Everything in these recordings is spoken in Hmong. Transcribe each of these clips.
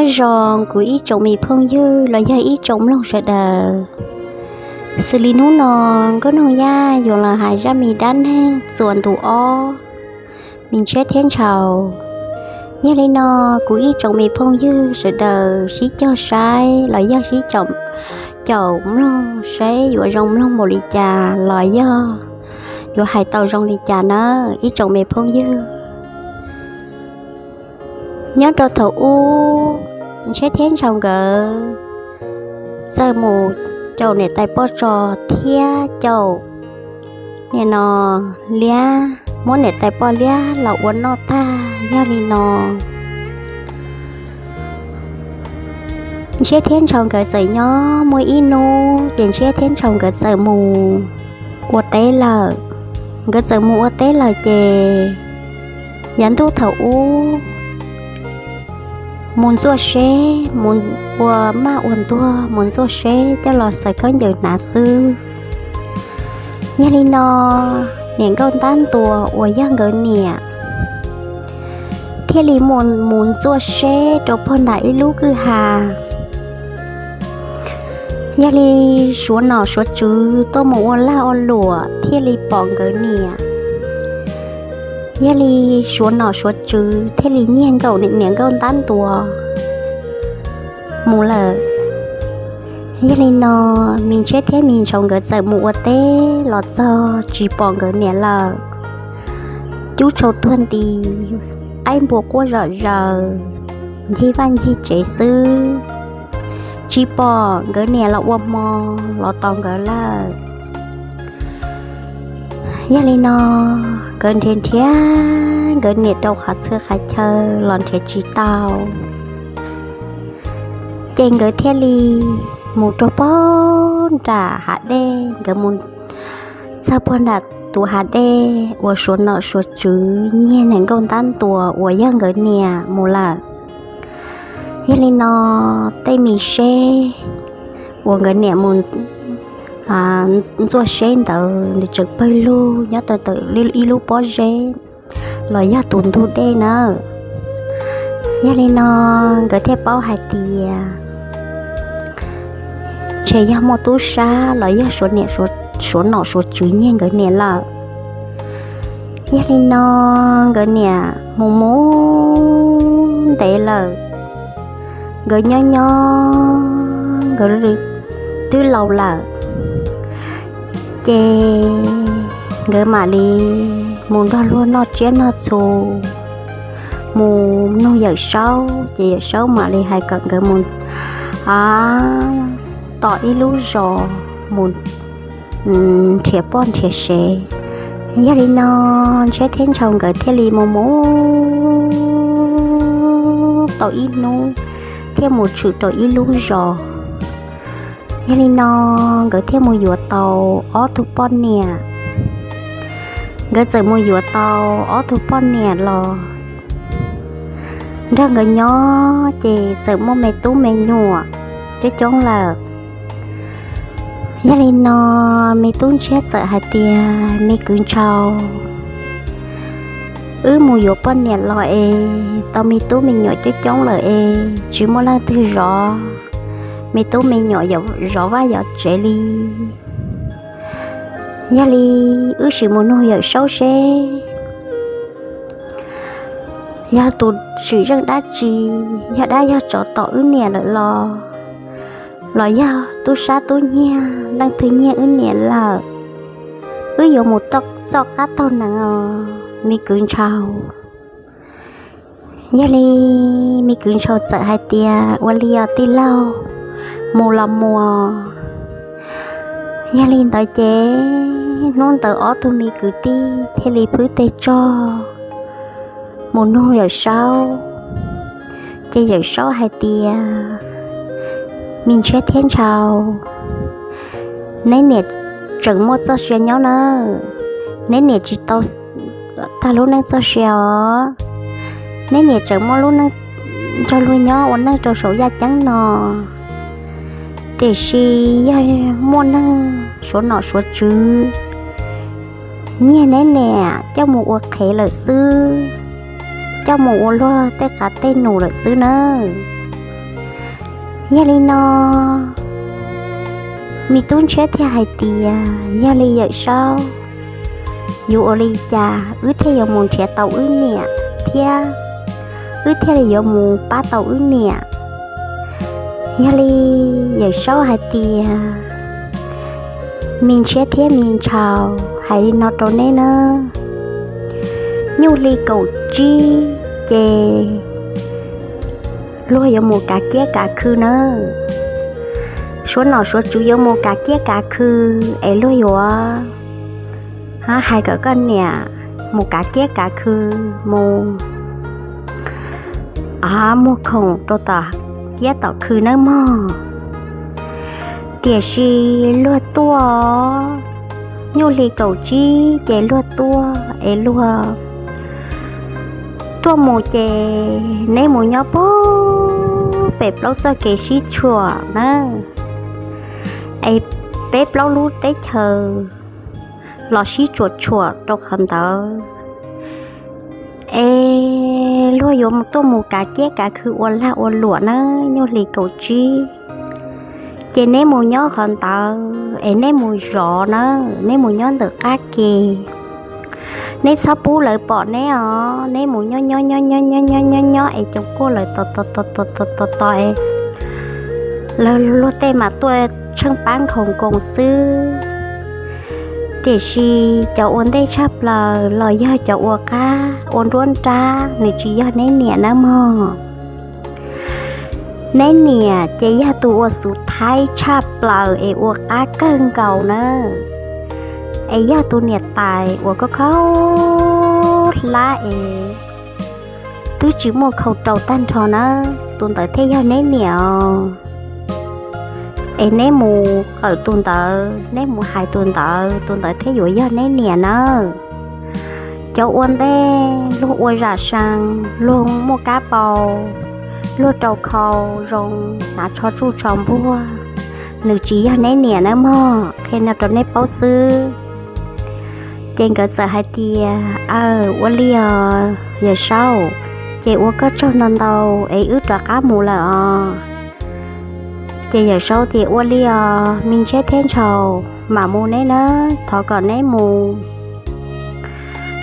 Zoo kuv ib tsoom me phooj ywg los yog ib tsoom mloog sawv daws. Xws li hnub no, Nkauj Noog Yaj yuav los hais zaj me dab neeg txuas ntu ob, me ntshiab thiab ntshaus. Yog li no, kuv ib tsoom me phooj ywg sawv daws sib cog saib los yog sib caum mloog saib yuav zoo mloog npaum li cas los yog yuav hais tau zoo li cas nawb ib tsoom me phooj ywg. Nyob rau thaum ub, ntshiab thiab ntshaus nkawd txawm mus caum niam tais poj tsov thiab caum nim no liab, muab niam tais poj liab los ua noj tag. Yog li no, ntshiab thiab ntshaus nkawd txawm nyob muaj ib hnub ces ntshiab thiab ntshaus nkawd txawm mus ua teb lawm. Nkawd txawm mus ua teb lawm ces yav ntuj thaum ub mus ntxuaj seb, mus ua maj ua ntuag mus ntxuaj seb coj los xaws khaub ncaws hnav xwb. Yog li no, niam nkauj ntab ntuas uas yog nkawd niam thiaj li mus mus ntxuaj seb rau pog nram ib lub kwj ha. Yog li suav nom suav tswv tuaj mus ua lag ua luam thiaj li pom nkawd niam. Yog li suav nom suav tswv thiaj li nyiag nkaum niam nkauj ntab ntuas mus lawm. Yog li no, me ntshiab thiab me ntshaus nkawd txawm mus ua teb los txog tsis pom nkawd niam lawm. Cub tshau tuag nti, qaib npua quaj zom zaws, ncig vaj ncig tsev xwb, tsis pom nkawd niam los ua hmo los tos nkawd lawm. Yog li no, nkawd nrhiav nrhiav nkawd niam rau qhov txhia qhov chaw los nrhiav tsis tau, ces nkawd thiaj li mus rau pog nram hav dej. Nkawd mus txog pog nram tus hav dej uas suav nom suav tswv nyiag niam nkauj ntab ntuas uas yog nkawd niam mus lawm. Yog li no, tej me seb uas nkawd niam mus ntxuaj seb ntawd nws tseem pawg lug nyob tau ntawm ib lub pob zeb los yog tus ntug dej nawb. Yog li no, nkawd thiaj paub hais tias ntshe yog muaj tub sab los yog suav nom suav tswv nyiag nkawd niam lawm. Yog li no, nkawd niam mus mus ntev lawm, nkawd nyob nyob nkawd twb laus lawm, ces nkawd mam li mus nrog luag noj tsiab noj txhu, mus nug Yawm Saub, ces Yawm Saub mam li hais kom nkawd mus tom ib lub zos mus nrhiav poj nrhiav sev. Yog li no, ntshiab thiab ntshaus nkawd thiaj li mus mus tau ib hnub thiaj mus tshwm rau ib lub zos. Yog li no, nkawd thiaj mus yuav tau ob tug poj niam. Nkawd txawm mus yuav tau ob tug poj niam los nrog nkawd nyob ces txawm muaj me tub me nyuam coob coob lawm. Yog li no, me tub ntshiab txawm hais tias, me kwv ntshaus, wb mus yuav poj niam los es tau me tub me nyuam coob coob lawm es tsis muaj leej twg zov me tub me nyuam zov vaj zov tsev li. Yog li wb sim mus nug Yawm Saub seb yog tus sim zeej dab tsi, yog dab yog tsov tom wb niam lawm los, los yog tub sab tub nyiag leej twg nyiag wb niam lawm, wb yuav mus txoj qab taug nees os me kwv ntshaus. Yog li me kwv ntshaus txawm hais tias, ua li os tij laug, mus los mus. Yog li ntawd ces hnub ntawd ob tug me kwv tij thiaj li phwb teg tsog mus nug Yawm Saub. Ces Yawm Saub hais tias, me ntshiab thiab ntshaus, neb niam tseem muaj txoj sia nyob nawb, neb niam tsis tau tag lub neej txoj sia os. Neb niam tseem muaj lub neej nrog luag nyob ua neej rau saum yaj ceeb no, tiam sis yog muaj neeg suav nom suav tswv nyiag neb niam coj mus ua qhev lawm xwb, coj mus ua luag tej qav tej num lawm xwb nawb. Yog li no, me tub Ntshiab thiaj hais tias, yog li Yawm Saub, yuav ua li cas wb thiaj yuav mus nrhiav tau wb niam thiab wb thiaj li yuav mus pab tau wb niam? Yog li Yawm Saub hais tias, me Ntshiab thiab me Ntshaus, hais li no rau neb nawb, nyuj hli kaum tsib ces luag yuav mus kav kiab kav khw nawb. Suav nom suav tswv yuav mus kav kiab kav khw es luag yuav hais kom koj niam mus kav kiab kav khw, mus muag khoom rau tom kiab tom khw nawb mog. Tiam sis luag tuaj, nyuj hli kaum tsib ces luag tuaj es luag tuaj mus ces neb mus nyob pem plaub txoj kev sib tshuam nawb, es peb plaub lub teb chaws los sib tsuam tshuam rau qhov ntawd. Es luag yuav tuaj mus kav kiab kav khw ua lag ua luam nawb, nyuj hli kaum tsib ces neb mus nyob qhov ntawd es neb mus zov nawb, neb mus nyob ntawm qab ke. Neb txhob pub lawv pom neb os, neb mus nyob nyob nyob nyob nyob nyob nyob nyob es cov kuaj lawv tos tos tos tos tos tos es lawv luag tej mas tuaj tsheej pab nkhaus nkoos xwb. Tiam sis cov ua ntej tshaj plaws los yog cov ua qab ua nruab nrab, nws tsis yog neb niam nawb mog. Neb niam ces yog tus ua xuv thaib tshaj plaws es ua qab kawg nkaus nawb, es yog tus niam tais uas koj khaub hlab es twb tsis muaj khau rau tag nrho nawb, tus ntawd thiaj yog neb niam os. Es neb mus qawm tus ntawd, neb mus hais tus ntawd, tus ntawd thiaj yuav yog neb niam nawb. Cov ua ntej luag ua zam sees, luag muaj kab paus, luag rau khau zoo, hnav tsho tsuj tsho npuag, nws tsis yog neb niam nawb mog, qhia no rau neb paub xwb. Ces nkawd txawm hais tias, aw, ua li os Yawm Saub, ces ua koj tsaug ntau ntau es wb rov qab mus lawm os. Ces Yawm Saub tias, ua li os me Ntshiab thiab Ntshaus, mam mus neb nawb, thov kom neb mus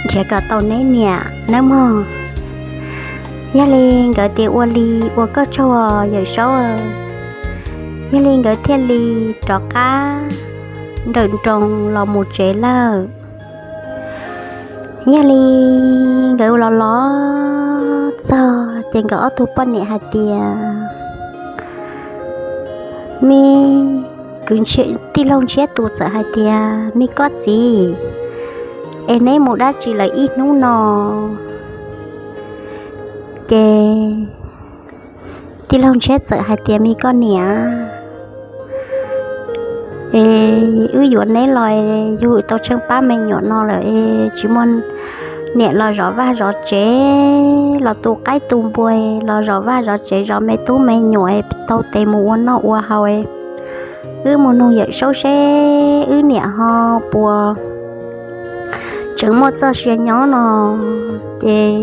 nrhiav kom tau neb niam nawb mog. Yog li nkawd tias, ua li, ua koj tsaug Yawm Saub. Yog li nkawd thiaj li rov qab nrawm nroos los mus tsev lawm. Yog li nkawd los los txog ces nkawd ob tug poj niam hais tias, me kwv, tij laug Ntshiab tus txawm hais tias, me koj txiv, es neb mus dab tsi lawm ib hnub no? Ces tij laug Ntshiab txawm hais tias, me koj niam, es wb yuav neb los yug tau tsheej pab me nyuam no lawm es tsis muaj niam los zov vaj zov tsev, los tu qaib tu npua, los zov vaj zov tsev, zov me tub me nyuam, taug tes mus ua noj ua haus. Wb mus nug Yawm Saub seb wb niam ho puas tseem muaj txoj sia nyob no. Ces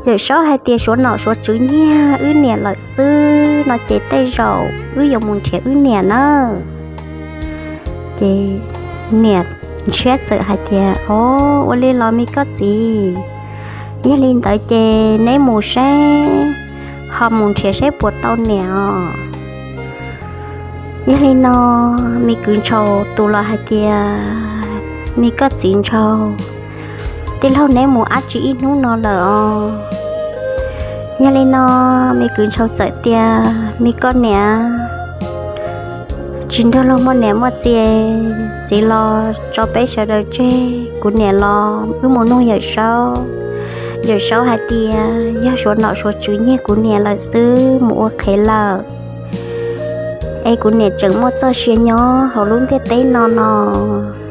Yawm Saub hais tias, suav nom suav tswv nyiag wb niam lawm xwb no ces tej zaum wb yuav mus nrhiav wb niam nawb. Ces niam Ntshiab txawm hais tias, o, ua li los me koj txiv, yog li ntawd ces neb mus seb, ho mus nrhiav seb puas tau niam os. Yog li no, me kwv Ntshaus tus los hais tias, me koj txiv Ntshaus, tij laug neb mus dab tsi ib hnub no lawm os? Yog li no, me kwv Ntshaus txawm tias, me koj niam, tsis nrog luag muaj niam muaj txiv, txiv los tso peb sawv daws tseg, kuv niam los wb mus nug Yawm Saub. Yawm Saub hais tias yog suav nom suav tswv nyiag kuv niam lawm xwb, mus ua qhev lawm, es kuv niam tseem muaj txoj sia nyob hauv lub ntiaj teb no no.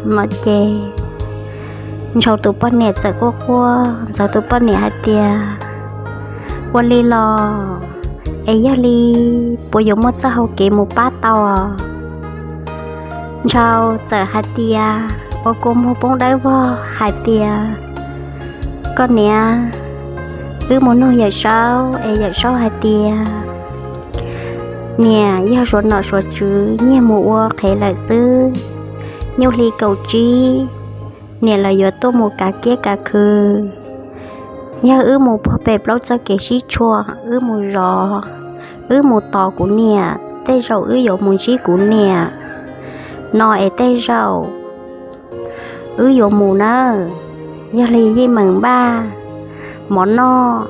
No ces Ntshaus tus poj niam txawm quaj quaj, Ntshaus tus poj niam hais tias, ua li los, es yog li puas yuav muaj txoj hau kev mus pab tau? Ntshaus txawm hais tias, ua kua muag poob dawb vog hais tias, koj niam, wb mus nug Yawm Saub es Yawm Saub hais tias Niam yog suav nom suav tswv nyiag mus ua qhev lawm xwb. Nyuj hli kaum tsib, niam lawv yuav tuaj mus kav kiab kav khw. Yog wb mus puag pem plaub txoj kev sib tshuam, wb mus zov, wb mus tos kuv niam, tej zaum wb yuav mus ntsib kuv niam no es tej zaum wb yuav mus nawb. Yog li yeej meem npaj mov noj,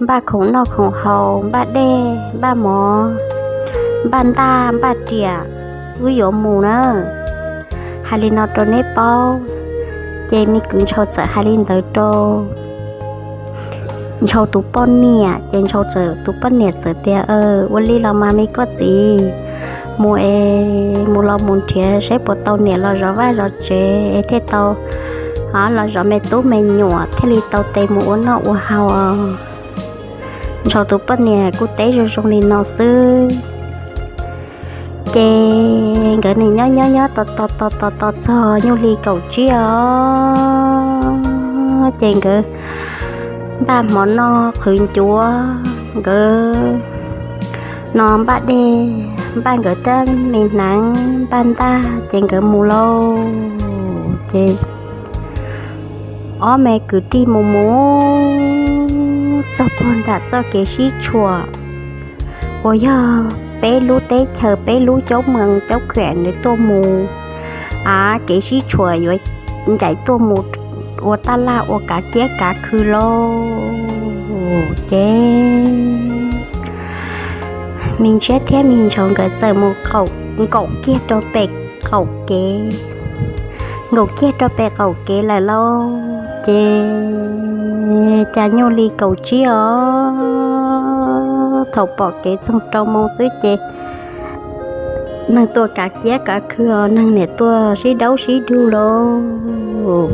npaj khoom noj khoom haus, npaj dej, npaj mov, npaj ntaj, npaj riam, wb yuav mus nawb. Hais li no rau neb paub. Ces me kwv Ntshaus txawm hais li ntawd rau Ntshaus tus poj niam, ces Ntshaus tus poj niam txawm tias, Ua li los mas me koj txiv, mus es mus los mus nrhiav saib puas tau niam los zov vaj zov tsev es thiaj tau los zov me tub me nyuam thiaj li tau tes mus ua noj ua haus. Ntshaus tus poj niam kuj teb zoo zoo li no xwb. Ces nkawd nim nyob nyob nyob tos tos tos tos tos txog nyuj hli kaum tsib os, ces nkawd npaj hmo noj qhwv ncuav, nkawd no npaj dej, npaj nkawd tej me hneev, npaj ntaj, ces nkawd mus lauj. Ces ob me kwv tij mus mus txog puag nram txoj kev sib tshuam uas yog peb lub teb chaws, peb lub caub moos caub kheem nws tuaj mus, a, kev sib tshuam yuav ncaim tuaj mus ua taj laj ua kav kiab kav khw lauj. Ces me Ntshiab thiab me Ntshaus nkawd txawm mus nkaum kiag rau pem qaum kev, nkaum kiag rau pem qaum kev lawm lauj. Ces cas nyuj hli kaum tsib os, thaum pom kev txog rau moo xwb ces neeg tuaj kav kiab kav khw os, neeg niam tuaj sib daub sib dug lauj.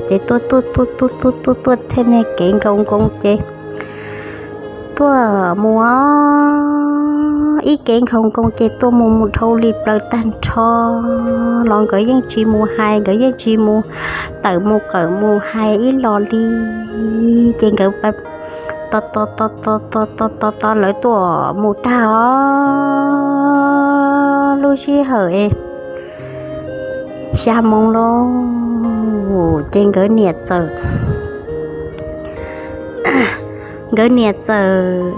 Ces tuaj tuaj tuaj tuaj tuaj tuaj tuaj thiaj ne kev nkaus nkoos ces tuaj mus ib kev nkaus nkoos ces tuaj mus mus dhau li plaws tag nrho los nkawd yeej tsis mus hais, nkawd yeej tsis mus tawm mus qawm mus hais ib los li. Ces nkawd tos tos tos tos tos tos tos lawv tuaj mus tag os, lub sij hawm es xya moos lauj, ces nkawd niam txawm, nkawd niam txawm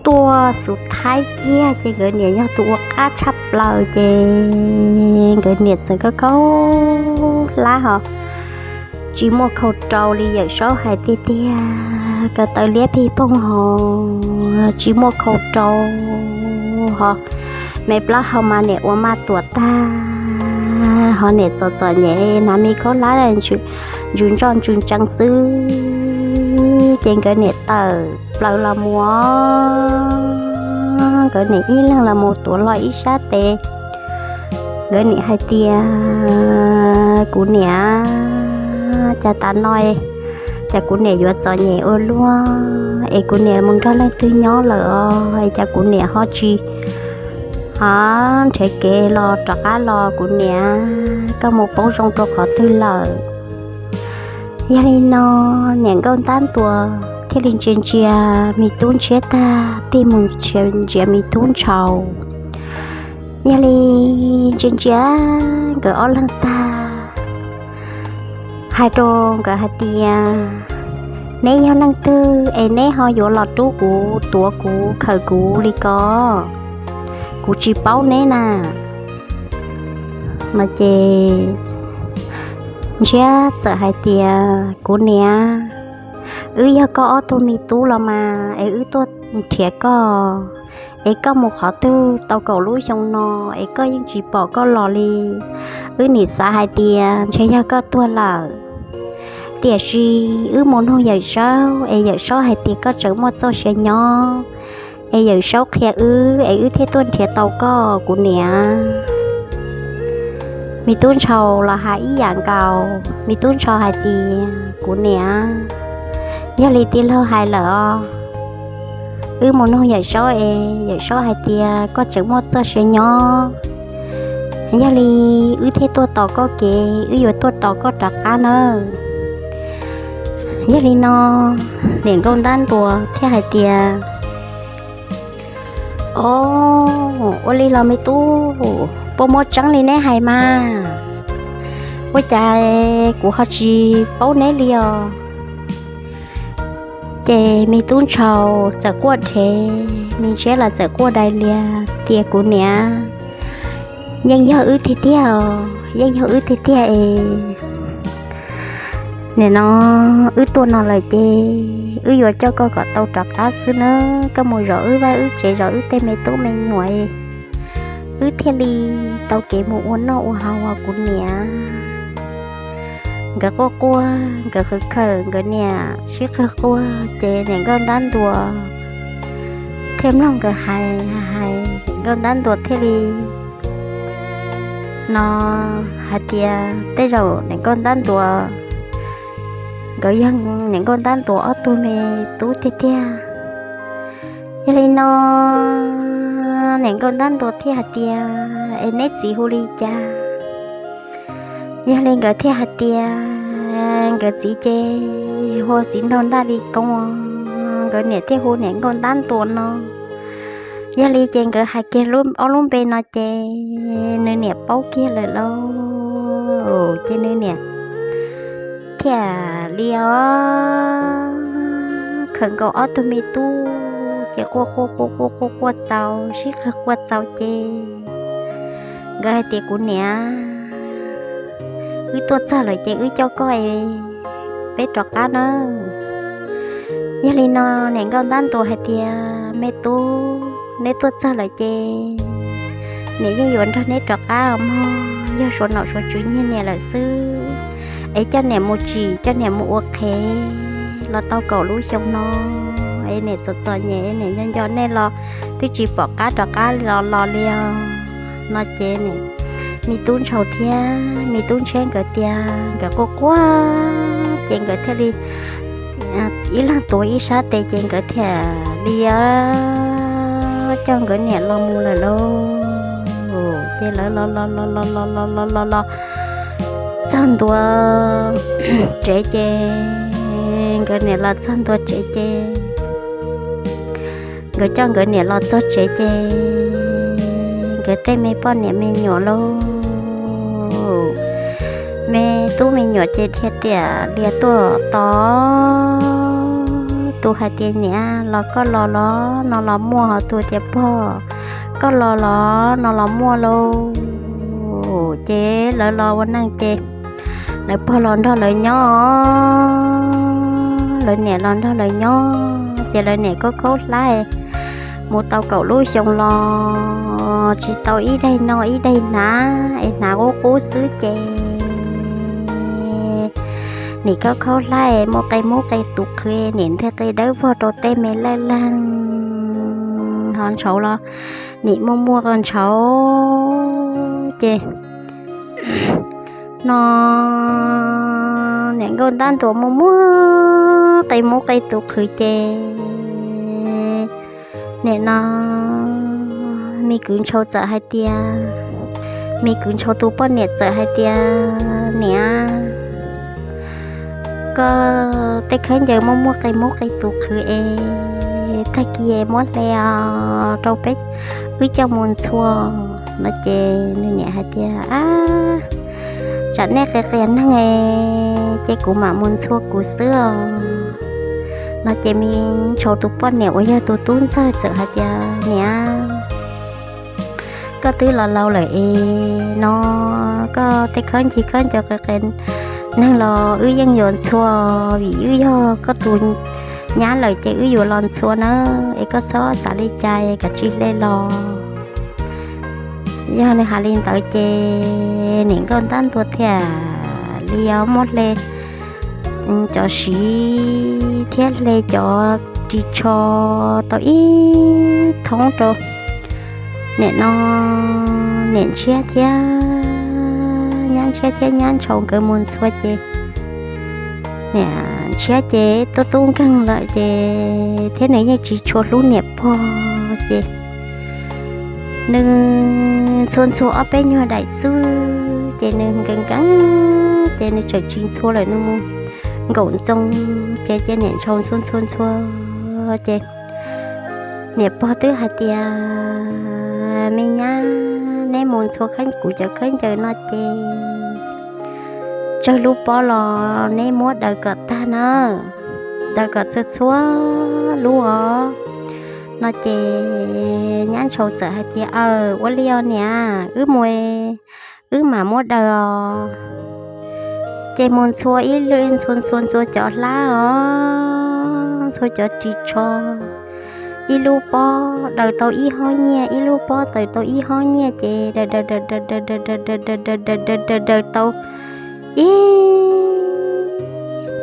tuaj xub thaib kiag ces nkawd niam yog tus ua qab tshaj plaws ces nkawd niam txawm kaub kaub hlab hos tsis muaj khau rau li. Yawm Saub hais tiag tiag, ko taw liab pig poog hos tsis muaj khau rau hos me plaub hau mas niam ua maj tuam tag hos niam txom txom nyem hnav me khaub hlab ntsws ntsoj ntsws ntsees xwb. Ces nkawd niam tawm plaws los mus, nkawd niam ib leeg los mus tuav hlo ib sab tes. Nkawd niam hais tias, Kuv niam, cas tas no cas kuv niam yuav txom nyem ua luaj es kuv niam mus nrog leej twg nyob lawm os, es cas kuv niam ho tsis nrhiav kev los rov qab los? Kuv niam, koj mus poob zoo rau qhov twg lawm? Yog li no niam nkauj ntab ntuas thiaj li ntsia ntsia me tub Ntshiab tag tig mus ntsia me tub Ntshaus. Yog li ntsia ntsia nkawd ob leeg tag, hais rau nkawd hais tias, Neb yog leej twg es neb ho yuav los rub kuv, tuav kuv, khawm kuv li ko? Kuv tsis paub neb na. No ces Ntshiab txawm hais tias, Kuv niam, wb yog koj ob tug me tub los mas es wb tuaj nrhiav koj, es koj mus qhov twg tau kaum lub xyoo no es koj yeej tsis pom koj los li. Wb nim xav hais tias ntshe yog koj tuag lawm, tiam sis wb mus nug Yawm Saub es Yawm Saub hais tias koj tseem muaj txoj sia nyob, es Yawm Saub qhia wb es wb thiaj tuaj nrhiav tau koj, kuv niam. Me tub Ntshaus los hais ib yam nkaus, me tub Ntshaus hais tias, Kuv niam, yog li tij laug hais lawm os, wb mus nug Yawm Saub es Yawm Saub hais tias koj tseem muaj txoj sia nyob, yog li wb thiaj tuaj tos koj kev, wb yuav tuaj tos koj rov qab nawb. Yog li no niam nkauj ntab ntuas thiaj hais tias, Au, ua li los me tub, puas muaj tseeb li neb hais mas? Ua cas kuv ho tsis paub neb li os? Ces me tub Ntshaus txawm quaj dhev, me Ntshiab los txawm quaj dai lias tias, Kuv niam, yeej yog wb tiag tiag os, yeej yog wb tiag tiag es. Nim no wb tuaj no lawm ces wb yuav coj koj kom tau rov qab xwb nawb. Koj mus zov wb vaj wb tsev, zov wb tej me tub me nyuam, wb thiaj li tau kev mus ua noj ua haus os kuv niam. Nkawd quaj quaj, nkawd khawm khawm nkawd niam sib qawg quaj ces niam nkauj ntab ntuas thiaj mloog nkawd hais hais, niam nkauj ntab ntuas thiaj li no hais tias tej zaum niam nkauj ntab ntuas, nkawd yog niam nkauj ntab ntuas ob tug me tub tiag tiag. Yog li no niam nkauj ntab ntuas thiaj hais tias, Es neb txiv hu li cas? Yog li nkawd thiaj hais tias nkawd txiv ces hu txiv nraug Ntaj Li Koob, nkawd niam thiaj hu niam nkauj ntab ntuas no. Yog li ces nkawd hais kiag ob lub npe no ces nws niam paub kiag lawm lauj. Ces nws niam thiaj li os khawm nkaus ob tug me tub ces quaj quaj quaj quaj quaj quaj txaus, sib qawg quaj txaus ces nkawd hais tias, Kuv niam, wb tuaj txog lawm ces wb coj koj es peb rov qab nawb. Yog li no niam nkauj ntab ntuas hais tias, Me tub, neb tuaj txog lawm ces niam yeej yuav nrog neb rov qab os mog. Yog suav nom suav tswv nyiag niam lawm xwb, es coj niam mus tsim, coj niam mus ua qhev los tau kaum lub xyoo no, es niam txom txom nyem, niam nco nco nej los twb tsis pom qab rov qab los los li os. No ces me tub Ntshaus thiab me tub Ntshiab nkawd tias nkawd quaj quaj ces nkawd thiaj li ib leeg tuav ib sab tes ces nkawd thiaj li coj nkawd niam los mus lawm lauj. Ces lawv los los los los los los los los los txog ntua tsev ces nkawd niam los txog ntua tsev ces nkawd coj nkawd niam los txog tsev ces nkawd tej me poj niam me nyuam lauj, me tub me nyuam ces dhia tiam lias tuaj tos, tus hais tias, Niam, los koj los los no los muaj, ho tus tias, Pog, koj los los no los muaj lauj. Ces lawv los ua neej ces lawv pog los nrog lawv nyob, lawv niam los nrog lawv nyob ces lawv niam khaub khaub hlab mus tau kaum lub xyoo los tsis tau ib daig noj ib daig hnav es hnav qub qub xwb ces niam khaub khaub hlab muaj qe mub qe tus qhwv, niam nthe qe dawb vog rau tej me laj leeg ho ntshauv los niam muaj muaj qe ntshauv ces no niam nkauj ntab ntuas muaj muaj qe mub qe tus qhwv ces nim no me kwv Ntshaus txawm hais tias, me kwv Ntshaus tus poj niam txawm hais tias, Niam, koj tej khaub ncaws muaj muaj qe mub qe tus qhwv es tag kis muab hle os rau peb, wb coj mus ntxhua. No ces nws niam hais tias, A, tsam nej qias qias neeg ces kuv mam mus ntxhua kuv xwb os. No ces me Ntshaus tus poj niam uas yog tus tub ntxawg txawm hais tias, Niam, koj twb los laus lawm es no koj tej khaub ncaws khaub ncaws qias qias neeg los wb yeej yuav ntxhua, vim wb yog koj tus nyab lawm ces wb yuav los ntxhua na, es koj txhob xav li cas, kav tsij hle los. Yog nws hais li ntawd ces niam nkauj ntab ntuas thiaj li muab hle cov siv thiab hle cov ris tsho tau ib thoob rau niam no, niam Ntshiab thiab nyab Ntshiab thiab nyab Ntshaus nkawd mus ntxhua ces niam Ntshiab ces tub tub nkeeg lawm ces thiab nws yeej tsis tshua hlub niam pog ces nws ntxhua ntxhua ob peb nyuag daim xwb ces nws nkees nkees ces nws tseem tsis ntxhua lawm, nws mus nkaum ntxoo ces ces niam Ntshaus ntxhua ntxhua ntxhua ces Niam pog twb hais tias, me nyab, neb mus ntxhua kuv cov khaub ncaws no ces tsawg lub pob los neb muab daws kom tag na, daws kom txhua txhua lub os. No ces nyab ntshaus txawm hais tias, aw, ua li os niam, wb mus, wb mam muab daws os. Ces mus ntxhua ib, ntxhua ntxhua ntxhua cov hlab os, ntxhua cov ris tsho, ib lub pob daws tau ib hob nyiaj, ib lub pob daws tau ib hob nyiaj ces daws daws daws daws daws daws daws daws daws daws daws daws daws tau ib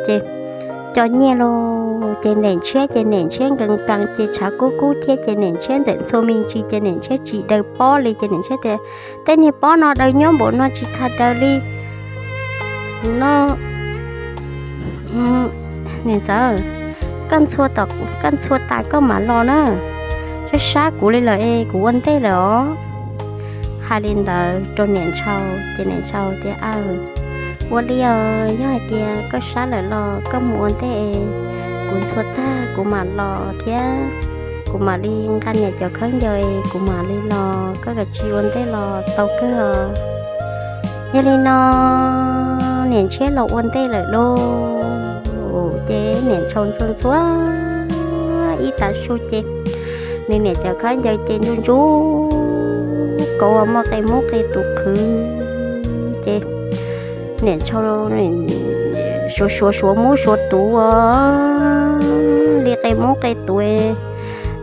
ces cov nyiaj los ces Niam Ntshiab ces Niam Ntshiab nkees pees ces tshav kub kub thiab ces Niam Ntshiab ntxawm ntxhua me ntsis ces Niam Ntshiab tsis daws pob li ces Niam Ntshiab tias, tej niag pob no daws nyob npaum no tsis tas daws li no. Niam ntxawm, koj ntxhua tas koj mam los na, sab sab kuv li lawm es kuv ua ntej lawm os. Hais li ntawd rau niam ntshaus ces niam ntshaus tias, aw, ua li os, yog hais tias koj sab lawm los koj mus ua ntej es kuv ntxhua tag kuv mam los thiab, kuv mam li nqa niam cov khaub ncaws es kuv mam li los, koj kav tsij ua ntej los tau kawg os. Yog li no niam ntshiab los ua ntej lawm lauj. Ces niam ntshaus ntxhua ntxhua ib tav su ces nws niam cov khaub ncaws ces ntsuj ntsuj kauv uas muaj qe mub qe tus qhwv ces niam ntshaus suav suav suav mub suav tuv ua li qe mub qe tuv,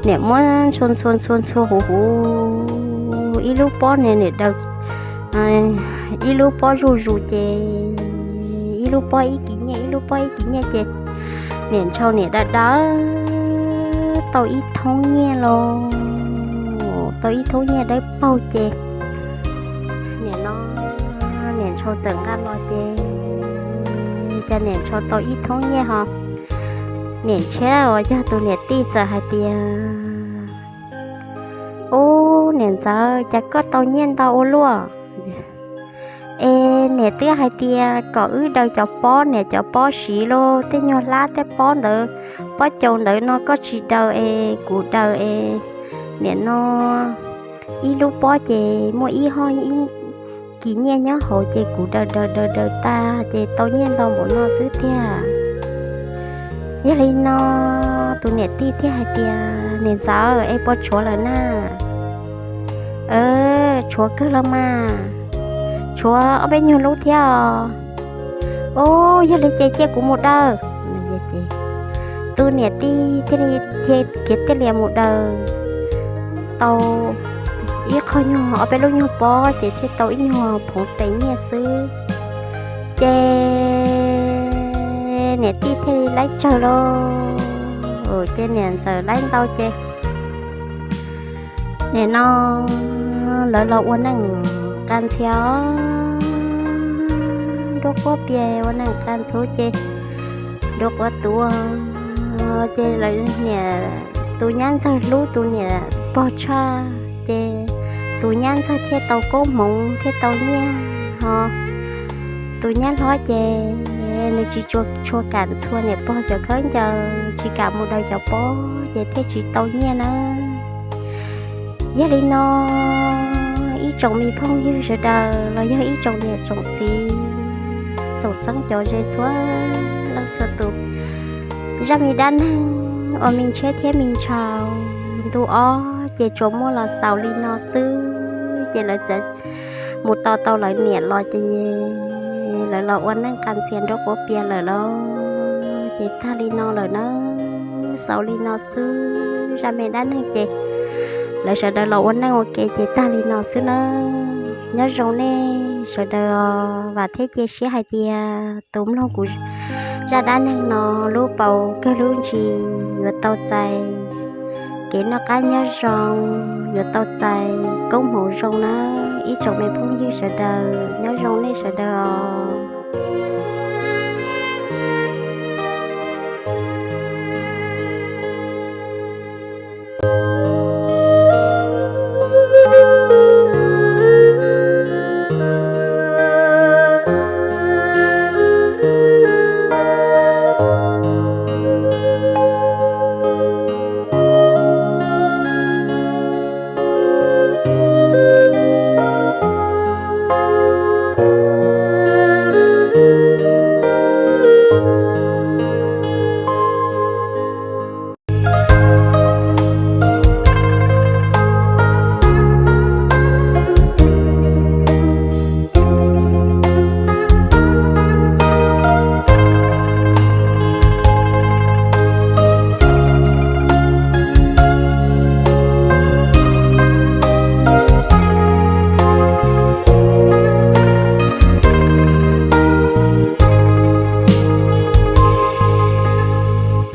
niam muab ntxhua ntxhua ntxhua ntxhua huv huv ib lub pob niag niam daws ib lub pob zuj zus ces ib lub pob ib kis nyiaj ib lub pob ib kis nyiaj ces niam ntshaus niam daws daws tau ib thoob nyiaj los, tau ib thoob nyiaj dawb paug ces niam no niam ntshaus txawm nqa los ces cas niam ntshaus tau ib thoob nyiaj ho niam ntshiab uas yog tus niam tij txawm hais tias, ub, niam ntxawm, cas koj tau nyiaj ntau ua luaj. Es niam twb hais tias kom wb daws cov pob, niam cov pob siv lauj, tej nyuag hlab tej pob ntawd, pob caus ntawd no koj tsis daws es kuv daws es niam no ib lub pob ces muaj ib hoj ib kis nyiaj nyob hauv ces kuv daws daws daws daws tag ces tau nyiaj ntau npaum no xwb tiag. Yog li no tus niam tij thiaj hais tias, niam ntxawm, es puas tshuav lawm na? Tshuav kawg los mas, tshuav ob peb nyuag lub thiab os. Ub, yog li ces cia kuv mus daws. Tus niam tij thiaj li khiav tij lias mus daws tau ib qho nyuag ob peb lub nyuag pob ces thiaj tau ib nyuag phoov tes nyiaj xwb. Ces niam tij thiaj li laib tsawg lauj, ces niam ntxawm laib ntau ces nim no lawv los ua neej qas ntxhias, nruab quab pias ua neej qas ntxhuv ces nruab quab tuv ces lawv niam tus nyab ntxawg hlub tus niam pog tshaj ces tus nyab ntxawg thiaj tau koob hmoov thiaj tau nyiaj ho tus nyab hlob ces nws tsis tshua kam ntxhua niam pog cov khaub ncaws, tsis kam mus daws cov pob ces thiaj tsis tau nyiaj na. Yog li no ib tsoom me phooj ywg sawv daws los yog ib tsoom niam tsoom txiv, tsoom txheeb cov ze txhua leej txhua tus, zaj me dab neeg uas me ntshiab thiab me ntshaus ntu ob ces tsuas muaj los xaus li no xwb ces lawv txawm mus tos tau lawv niam los ces lawv los ua neej qas ntxhias nruab quab pias lawm lauj. Ces tag li no lawm na, xaus li no xwb, zaj me dab neeg ces lawv sawv daws los ua neej ua ke ces tag li no xwb nawb. Nyob zoo nej sawv daws os, vam thiab cia siab hais tias tus mloog kuv zaj dab neeg no lub paus kawg lub ntsis yuav tau txais kev noj qab nyob zoo, yuav tau txais koob hmoov zoo nawb ib tsoom me phooj ywg sawv daws. Nyob zoo nej sawv daws os.